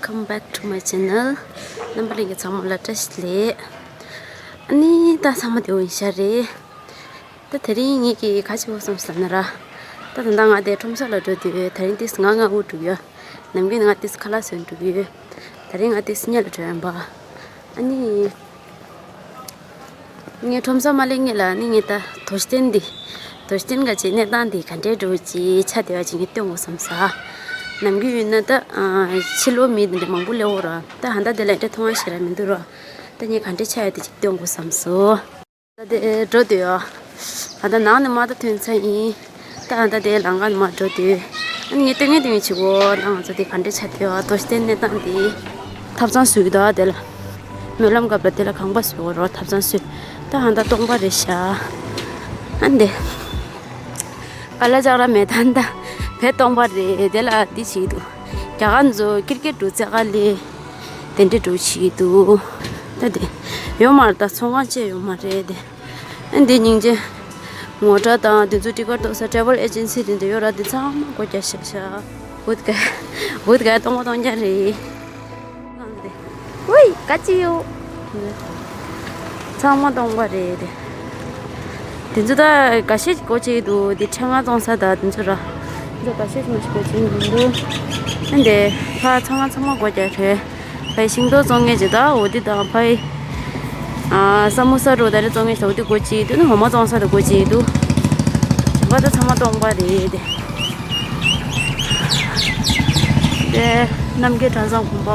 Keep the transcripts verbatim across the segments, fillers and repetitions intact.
Welcome back to my channel. རྣམ་པ་ལྷན་རྒྱས་ཚང་མ་ལ་བཀྲ་ཤིས་བདེ་ལེགས། ཨ་ནི་ད་ཚང་མ་བདེ་པོ་ཡིན་ཤག་རེད། ད་དེ་རིང་ངེད་ཀྱིས་ག་བྱེད་དགོས་བསམ་ཟེར་ན་ར། ད་ད་ལྟ་ང་དེ་ཁྲོམ་ས་ལ་འགྲོ་དུས་དེ་རིང་ཏིས་ང་ང་འུ་འགྲོ་གི་ཡོད། ནམ་རྒྱུན་ང་ཏིས་ཁ་ལག་བཟོས་འགྲོ་གི་ཡོད། དེ་རིང་ང་ཏིས་གཉེར་ལ་འགྲོ་ཡོད་པ། ཨ་ནི། ངས་ཁྲོམ་ས་མ་སླེབས་སྔོན་ལ་ནི་ངས་ད་རྡོ་རྗེ་གདན་འདི། རྡོ་རྗེ་གདན་ག་ཅིག་གནས་སྟངས་འདི་ག་འདྲའི་འགྲོ་ཅིག་ཆ་དེ་བ་ཅིག་ངས་སྟོན་དགོས་བསམ་ས། ནམ་རྒྱུན་ཡིན་ན་ད་ཕྱི་ལོགས་མི་འདི་འདྲ་མང་པོ་སླེབས་ཡོད་ར། ད་ཧ་ད་དེ་ལ་འདྲ་མཐོང་བ་ཞེ་དྲག་མི་འདུག་ར། ད་ངས་ག་འདྲའི་ཆ་ཡོད་དེ་ཅིག་སྟོན་དགོས་བསམ་སོང་། ད་དེ་འགྲོ་འདོད་ཡོད། ད་ནང་ནས་མ་ད་ཐོན་ཚར་ཡིན། ད་ད་དེ་ལམ་ཁ་ནས་མར་འགྲོ་དུས། ཨ་ནི་ངས་སྟོན་ངེས་སྟོན་ངེས་བྱེད་དགོས། ད་ང་ཚོ་དེ་ག་འདྲ་ཆགས་བསྡད་ཡོད། རྡོ་རྗེ་གདན་གནས་སྟངས་དེ། ཐབ་ཚང་བཟོས་ཀྱི་འདུག་དེ་ལ། སྨོན་ལམ་སྐབས་ལ་དེ་ལ་ཁང་པ་བཟོས་ཡོད་རེད། ཐབ་ཚང་བཟོས། ད་ཧ་ད་སྟོང་པ་རེད་ཤག་ཨ་འདི། ཀ་ལ་ཅག་ར་མེད་ད་ད། བས་སྟོང་པ་རེད། དེ་ལ་འདི་བྱེད་ཀྱི་འདུག་རྒྱ་གར་ཚོ་ཀིར་ཀེར་འགྲོ་ཚད་ག་ལས། དེ་འདྲ་འགྲོ་བྱེད་ཀྱི་འདུག་ད་དེ། ཡོད་མ་རེད། ད་ཚོང་ཁང་བཅས་ཡོད་མ་རེད་དེ། ཨ་འདི་སྙིང་རྗེ། ངོ་དྲ་དང་དེ་ཚོ་ཊི་ཀེཊ་གཏོང་ས་ཊེ་བལ་ཨེ་ཇེན་སི་དེ་འདྲ་ཡོད་ར། དེ་ཚང་མ་སྒོ་རྒྱག་ཤག་ཤག་བུད་ག་བུད་ག་སྟོང་པ་སྟོང་རྐྱང་རེད། ཨོའི་ག་ཅི་ཡོད། ཚང་མ་སྟོང་པ་རེད་དེ། དེ་ཚོ་ད་འགའ་ཤས་ཀྱིས་སྒོ་ཕྱེ་འདུག་དེ་ཕྲེང་བ་བཙོང་ས་དང་དེ་ཚོ་ར། དེ་ཚོ་འགའ་ཤས་ཀྱིས་མ་ཞིག་སྒོ་ཕྱེ་མི་འདུག་ཨ་འདི་ཕ་ཚང་མ་ཚང་མ་སྒོ་རྒྱག་རེད། ཕའི་ཤིང་ཏོག་བཙོང་མཁན་ཅིག་དང་འོ་དེ་དང་ཕའི། ཨ་ས་མོ་ས་རུ་དེ་འདྲ་བཙོང་མཁན་ཅིག་དང་འོ་དེ་སྒོ་ཕྱེ་འདུག་ནི་འོ་མ་བཙོང་ས་དང་སྒོ་ཕྱེ་འདུག་གཞན་པ་ད་ཚང་མ་སྟོང་པ་རེད་དེ། དེ་རྣམ་རྒྱལ་གྲྭ་ཚང་དགོན་པ།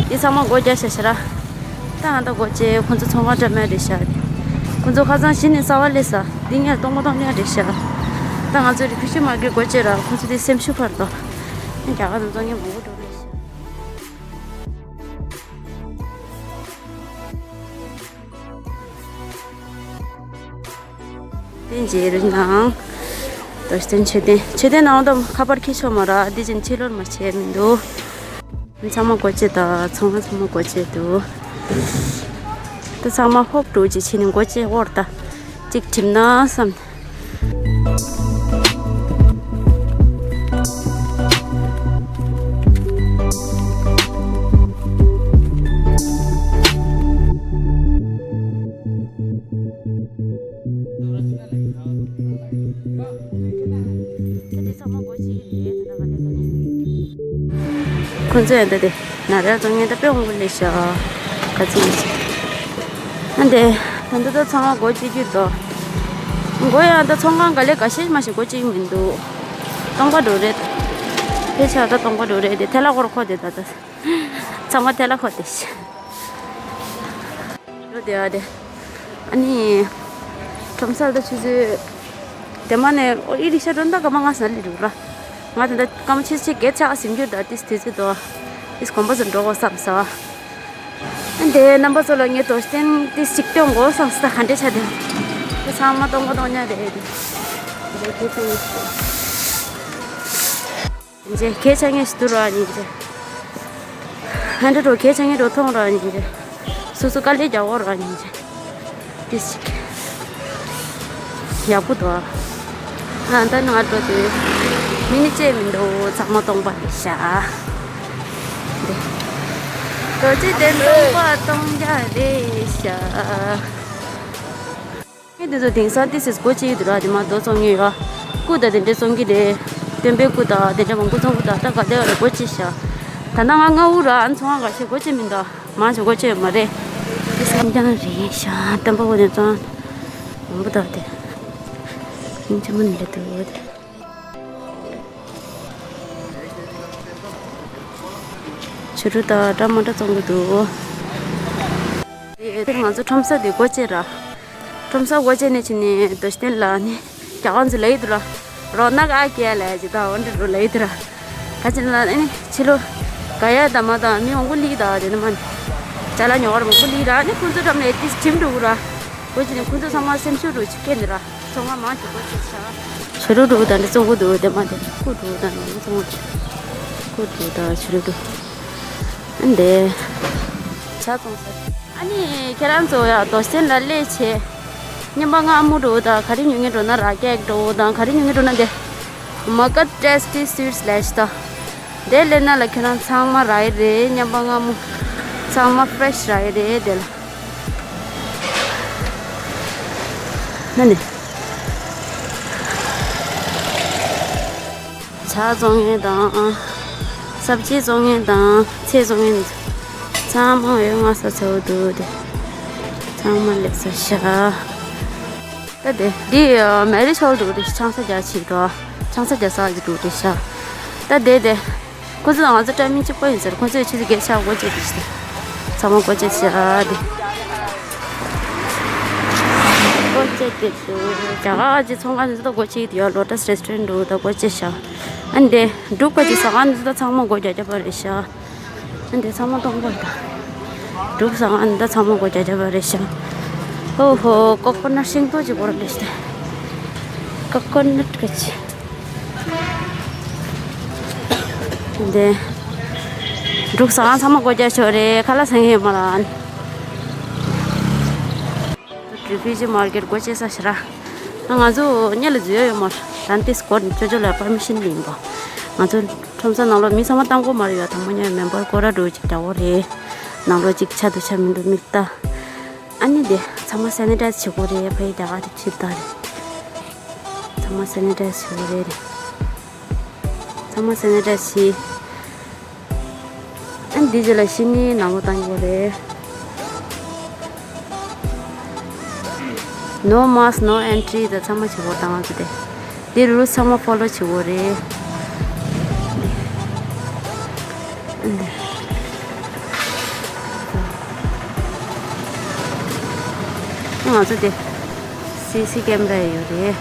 འདི་ཚང་མ་སྒོ་རྒྱག་ཤག་ཤག་ར། ད་ང་ད་སྒོ་ཕྱེ། ཁོང་ཚོ་ཚོང་ཁང་འདྲ་མེད་རེད་ཤག་ཁོང་ཚོ་ཁ་སང་གཞི་ནས་གསར་པ་སླེབས་ས་འདི་ངས་སྟོང་པ་སྟོང་རྐྱང་རེད་ཤག་ད་ང་ཚོ་རི་ཁུ་ཤི་མ་གི་སྒོ་ཕྱེ་ར། ཁོང་ཚོ་དེ་སེམས་ཤུགས་འཕར་འདུག་ཨ་རྒྱ་གར་དུ་བཙོང་མཁན་མང་པོ་འགྲོ་རེད་ཤག་དེ་རྗེས་རིང་ནང་། རྡོ་རྗེ་གདན་མཆོད་རྟེན། མཆོད་རྟེན་ནང་དུ་ཁ་པར་འཁྱེར་ཆོག་མ་རེད། འདི་བཞིན་ཕྱི་ལོགས་མ་བྱས་མི་འདུག་ཚང་མ་སྒོ་ཕྱེ་དང་ཚོང་ཁང་ཚང་མ་སྒོ་ཕྱེ་འདུག་ད་ཚང་མ་ཧོབ་འགྲོ་ཅིག་བྱས་ནས་སྒོ་ཕྱེ་འོར་ད། ཅིག་གྲིམ་ན་བསམ། ཁོང་ཚོ་ཡང་ད་དེ་ན་ར་ཚོང་ངན་ད་དཔེ་འོང་གི་ལས་ཤག་ག་ཚོད་ཡིན་ཟེར། ཨ་འདི་ད་འདི་ད་ཚང་མ་སྒོ་ཕྱེ་རྒྱུ་འདུག་སྒོ་ཡང་ད་ཚོང་ཁང་ག་ལེ་ག་ཤེད་མ་ཤེད་སྒོ་ཕྱེ་གི་མི་འདུག་སྟོང་པ་འགྲོ་རེད། ཕལ་ཆེར་ད་སྟོང་པ་འགྲོ་རེད། དེ་ཐལ་བ་སྐོར་ཁོ་དེ་ད་ད། ཚང་མ་དེ་ལ་ཁོ་དེ་ཤི། འགྲོ་དེ་ཨ་དེ། ཨ་ནི། ཁྲོམ་སར་ད་ཆུ་ཚོད། དེ་མ་ནས་ཨོ་ཨི་རིག་ཤ་འགྲོ་ད་སྐར་མ་ལྔ་ཙམ་སླེབས་འགྲོ་ར། ང་དེ་འདྲ་སྐར་མ་ཆུ་ཚོད་བརྒྱད་ཆགས་ཟིན་རྒྱུ་ད་ཏིས་དུས་ཚོད་དོ། ཏིས་གོམ་པ་ཙམ་འགྲོ་དགོས་བསམ་ས། ཨ་དེ་རྣམ་པ་ཚོ་ལ་ངས་རྡོ་རྗེ་གདན་ཏིས་ཅིག་སྟོན་དགོས་བསམ་ས། ག་འདྲས་ཆགས་དེ། དེ་ཚང་མ་སྟོང་པ་སྟོང་ཉག་རེད་དེ། དེ་ཁྱེད་ཚོ་ངས་ཉིན་རྗེ་གས་ཆ་ངེས་སུ་ར་ཉིན་རྗེ། ཧན་ཏེ་འགྲོ་གས་ཆ་ངེས་འགྲོ་ཐོང་ར་ཉིན་རྗེ། སོ་སོ་དཀའ་ལས་རྒྱག་འོ་ར་ཉིན་རྗེ། ཏིས་ཅིག་ཡག་པོ་འདུག་ཨ་ད་ནང་འགྲོ་དུས་མི་ནི་བཅད་མི་འདུག་ཚང་མ་སྟོང་པ་རེད་ཤག་རྡོ་རྗེ་གདན་སྟོང་པ་སྟོང་རྐྱང་རེད་ཤག་ངས་འདི་ཚོ་དེང་སང་ཏི་སིས་སྒོ་ཕྱེ་ཡི་འདུག་ར། དེ་མ་རྡོ་བཙོང་མཁན་ཡོད། སྐུ་དང་དེ་འདྲ་བཙོང་གི་རེད། སྟོན་པའི་སྐུ་དང་དེ་འདྲ་མང་པོ་བཙོང་གི་འདུག་ད་ག་དེ་བ་ལ་སྒོ་ཕྱེ་ཤག་ད་ལྟ་ང་ང་འུ་ར་ཨ་ཚོང་ཁང་འགའ་ཤས་སྒོ་ཕྱེ་མི་འདུག་མང་ཆེ་སྒོ་ཕྱེ་ཡོད་མ་རེད། ཏི་སི་ལམ་རྐྱང་རེད་ཤག་སྟོན་པ་སྐུ་དེ་བཙོང་མང་པོ་འདུག་དེ་སྙིང་རྗེ་མོ་ནི་རེད་འདུག་དེ། བྱུ་རུ་དང་འདྲ་མི་འདྲ་བཙོང་གི་འདུག་དེ་ང་ཚོ་ཁྲོམ་ས་དེ་སྒོ་ཕྱེ་ར། ཁྲོམ་ས་སྒོ་ཕྱེ་ནས་ཕྱིན་ནས་རྡོ་རྗེ་གདན་ལ་ནི་རྒྱ་གར་ཚོ་ལབ་ཀྱི་འདུག་ར། རོ་ནག་ཨ་ཀྱེ་ལབ་ཀྱི་ད་འོ་འདྲ་རུ་ལབ་ཀྱི་འདུག་ར། ག་ཅི་ན་ཨ་ནི་ཕྱི་ལོ་ག་ཡ་ད་མ་ད་མི་མང་པོ་སླེབས་ད་དེ་ནི་མ་ནི་ཅ་ལག་ཉོ་བར་མང་པོ་སླེབས་ར། ཨ་ནི་ཁོང་ཚོ་འགྲམ་ལ་ཏིས་གྲིམ་འགྲོ་གི་ར། སྒོ་ཕྱེ་ནས་ཁོང་ཚོ་ཚང་མ་སེམས་ཤུགས་རུ་ཅིག་སྐྱེས་ནི་ར། ཚོང་ཁང་མང་ཆེ་སྒོ་ཕྱེ་ཤག་བྱུ་རུ་འདུག་ད་འདི་བཙོང་གི་འདུག་དེ་མ་དེ་སྐུ་འདུག་ད་འདི་བཙོང་གི་འདུག་སྐུ་འདུག་ད་བྱུ་རུ་འདུག་ཨ་འདི་ཇ་བཙོང་ས། ཨ་ནི་ཁྱེད་རང་ཚོ་ཡ་རྡོ་རྗེ་གདན་ལ་སླེབས་བྱས། རྔན་པ་མངར་མོ་འདུག་ད་ག་རེ་ཉོ་མཁན་འདུག་ན་ར་ཀེག་འདུག་ད་ག་རེ་ཉོ་མཁན་འདུག་ན་འདི། མ་ཀ་ཊེ་སི་ཊི་སུའི་ཊི་ལབ་ཤག་ད། དེ་ལས་ན་ལ་ཁྱེད་རང་ཚང་མ་རག་གི་རེད། མཉམ་པ་མངར་མོ་ཚང་མ་ཕི་རེ་ཤི་རག་གི་རེད། དེ་ལ་ན་ནི་ཇ་བཙོང་མཁན་དང་། སབ་ཇི་བཙོང་མཁན་དང་། ཚལ་བཙོང་མཁན་ཚང་མ་ཡོད། ང་ས་ཚ་བོ་འདུག་དེ། ཚང་མ་སླེབས་ཚར་ཤག་ད་དེ་འདི་མེ་རི་ཤོལ་འདུག་དེ་ཆང་ས་རྒྱག་ཆེད་དུ། ཆང་ས་རྒྱག་ས་ཅིག་འདུག་དེ་ཤག་ད་དེ་དེ། ཁོ་ཚོ་དང་ང་ཚོ་ཊའི་མིང་གཅིག་པ་ཡིན་ཟེར། ཁོ་ཚོས་ཆུ་ཚོད་བརྒྱད་ཆག་སྒོ་བཅད་དེ་ཤག་ཚང་མ་སྒོ་བཅད་ཤག་དེ། སྒོ་བཅད་དེ་འདུག་རྒྱ་གར་གྱི་ཚོང་ཁང་འདི་ཚོ་སྒོ་ཕྱེ་གི་འདུག་ཡ། ལོ་ཊ་སི་རེ་སི་ཊོ་རན་འདུག་ད་སྒོ་བཅད་ཤག་ཨ་འདི་འབྲུག་པ་གྱི་ཟ་ཁང་འདི་ཚོ་ཚང་མ་སྒོ་རྒྱག་རྒྱག་པ་རེད་ཤག་ཨ་འདི་ཚང་མ་སྟོང་པ་རེད་ད། འབྲུག་ཟ་ཁང་འདི་ཚང་མ་སྒོ་རྒྱག་རྒྱག་པ་རེད་ཤག་ཨོ་ཧོ། ཀོ་ཀོ་ནཊ་ཤིང་ཏོག་ཅིག་སྒོ་ར་རེད་ཤག་ཀོ་ཀོ་ནཊ་ག་ཅི། འདི་འབྲུག་ཟ་ཁང་ཚང་མ་སྒོ་རྒྱག་ཆོག་རེད། ཁ་ལག་ཟ་མཁན་ཡོད་མ་རེད། རི་ཕུ་ཇི་མར་ཀེཊ་སྒོ་ཕྱེ་ས་ཞིག་ར། ང་ཚོ་སྔོན་ལ་འཛུལ་ཡ་ཡོད་མ་རེད། ད་འདི་སྒོ་ཅོ་ཅོ་ལ་པར་མི་ཤན་ལེན་པ། ང་ཚོ་ཁྲོམ་ས་ནང་ལོགས་མི་ཚང་མ་བཏང་དགོས་མ་རེད་ཡ། དང་པོ་ཉོ་མེམ་བར་སྐོར་ར་འགྲོ་ཅིག་རྒྱག་དགོས་རེད། ནང་ལོགས་ཅིག་ཆ་འདུག་ཆ་མི་འདུག་མིག་ལྟ། ཨ་ནི་དེ་ཚང་མ་སེ་ནི་ཊའི་ཛི་བྱེད་དགོས་རེད། ཕ་ཡི་རྒྱ་གར་དེ་ཁྲིད་ད་རེད། ཚང་མ་སེ་ནི་ཊའི་ཛི་བྱེད་དགོས་རེད། ཚང་མ་སེ་ནི་ཊའི་ཛི་བྱེད། ཨ་འདི་རྗེས་ལ་ཤི་ནི་ནང་ལོགས་བཏང་དགོས་རེད། No mask, no entry ད་ཚང་མ་བྱེད་དགོས་བཏང་བ་ཟེར་ཏེ། འདི་རུལ་ཚང་མ་ཕོ་ལོ་བྱེད་དགོས་རེད། ང་ཚོ་དེ་སི་སི་ཀེམ་ར་ཡོད་རེད།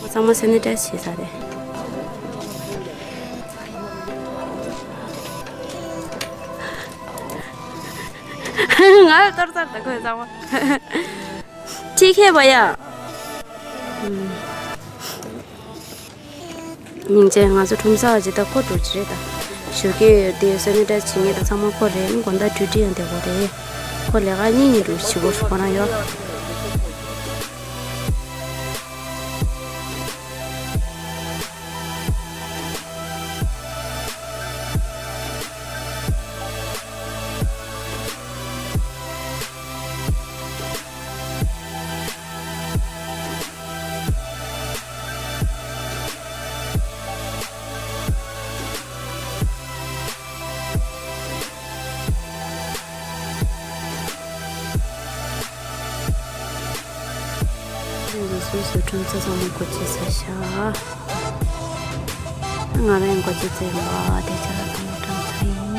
ཚང་མ་སེ་ནི་ཊའི་ཛི་བྱེད་ས་རེད། ང་ལ་ལྟོས་ཚར་ད་ཁོས་ཚང་མ། ཁྱི་ཁྱེར་བ་ཡ། སྙིང་རྗེ། ང་ཚོ་ཁྲོམ་ས་ཇི་ལྟར་ཁོ་འགྲོ་གི་རེད་ད། ཞོགས་ཀས་དེ་སེ་ནི་ཊའི་ཛི་བྱེད་མཁན་དང་ཚང་མ་ཁོ་རེད། དགོང་དག་ཌིའུ་ཊི་ཡང་བསྡད་དགོས་རེད། ཁོ་ལས་ཀ་གཉིས་གཉིས་འགྲོ་བྱེད་དགོས་ཁོ་རང་ཡོད། འདི་སོ་སོའི་ཁྲོམ་ས་ཚང་མ་སྒོ་ཕྱེ་ཚར་ཤག་ང་རང་སྒོ་ཕྱེ་ཚར་ཡིན་པ། དེ་ཆ་ལ་ཚང་མ་ཁྲོམ་ས་ཡིན།